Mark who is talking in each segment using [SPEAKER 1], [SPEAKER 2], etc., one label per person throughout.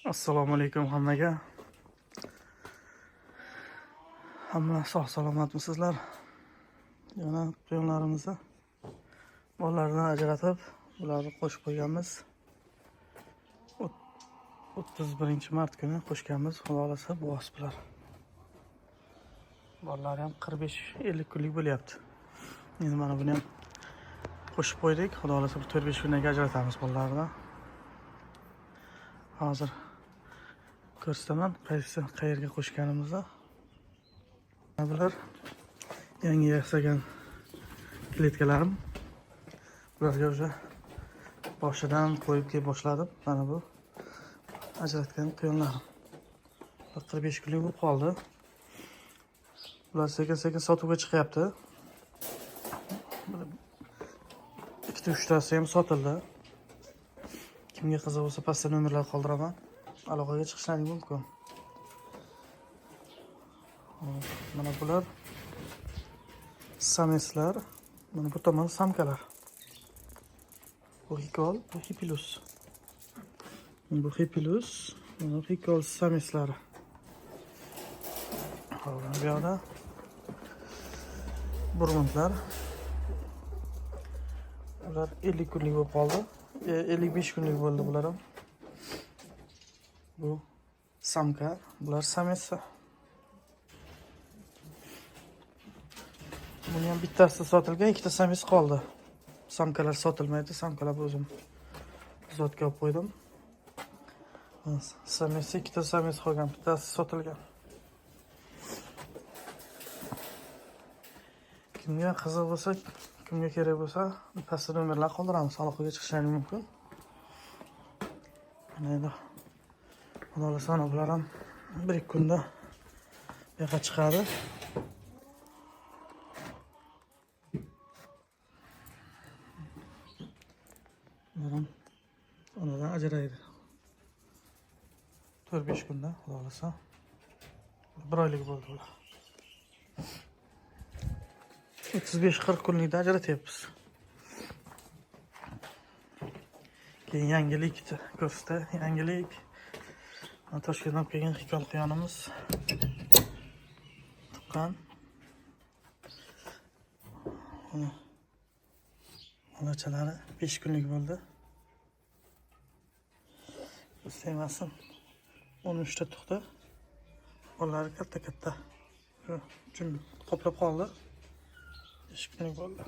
[SPEAKER 1] Assalomu alaykum hammaga. Hamma sog' salomatmisizlar? Yana quyonlarimizni bolalardan ajratib, bularni qo'shib qo'yganmiz. 31-mart kuni qo'shganmiz. Xudo xolasa bo'g'oz bular. Bolalari ham 45-50 kunlik bo'lyapti. Endi mana buni ham qo'shib qo'ydik. Xudo xolasa bir 4-5 kundan keyin ajratamiz bolalarni. Hozir ko'rsataman qaysi qayerga qo'shganimizni. Bular yangi yasagan kletkalarim. Bularga уже boshidan qo'yib kelib boshladim. Mana bu ajratgan quyonlarim. 45 kunlik bo'lib qoldi. Bular sekin-sekin sotuvga chiqyapti. Ikkita uchtasi ham sotildi. Kimga qiziq bo'lsa pastda nomerlar qoldiraman. Aloqaga chiqishlaring mumkin. Hop, mana bular sameslar, mana bu tomon samkalar. Bu hikol, bu hipilus. Bu hipilus, mana hikol sameslari. Hop, mana bu yoqda burg'untlar. Ular 50 kunlik bo'lib qoldi. 55 kunlik bo'ldi bular ham. Bu samka, bular samesa. Buni ham bittasi sotilgan, ikkita sames qoldi. Samkalar sotilmaydi, samkalar o'zim zotga olib qo'ydim. Samesi ikkita sames qolgan, bittasi sotilgan. Kimga qiziq bo'lsa, kimga kerak bo'lsa, pastda nomerlar qoldiramiz, aloqaga chiqishlaring mumkin. Mana endi Xudo xolasa mana bular ham 1-2 kunda bu yoqqa chiqadi. Bular ham onadan ajraydi. 4-5 kunda Xudo xolasa. Bir oylik bo'ldi bular. 35-40 kunlikda ajratyapmiz. Keyin yangilik ko'rsatdi, yangilik. Mana Toshkentdan olib kelgan hikol quyonimiz tuqqan. Mana bolachalari 5 kunlik bo'ldi. Ko'z tegmasin. 13 ta tug'di. Bolalari katta-katta. Shu qoplab qoldi. 5 kunlik bo'ldi.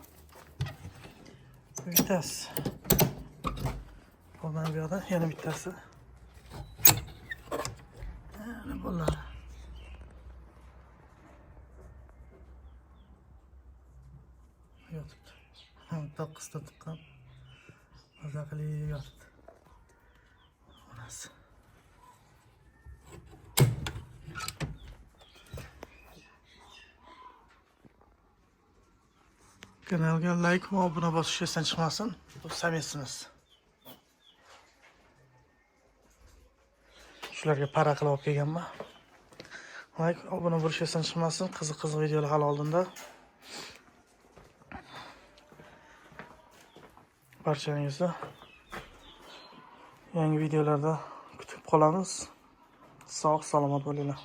[SPEAKER 1] Bittasi. Mana bu yoqda yana bittasi. Mana bolalar. Yotibdi. 9 ta tuqqan. Maza qilib yotibdi. Onasi. Kanalga like va obuna bosish esdan chiqmasin. Bu samesimiz. Shularga para qilib olib kelganman. Like, obuna bo'lish esdan chiqmasin. Qiziq-qiziq videolar hali oldinda. Barchangizni yangi videolarda kutib qolamiz. Sog' salomat bo'linglar.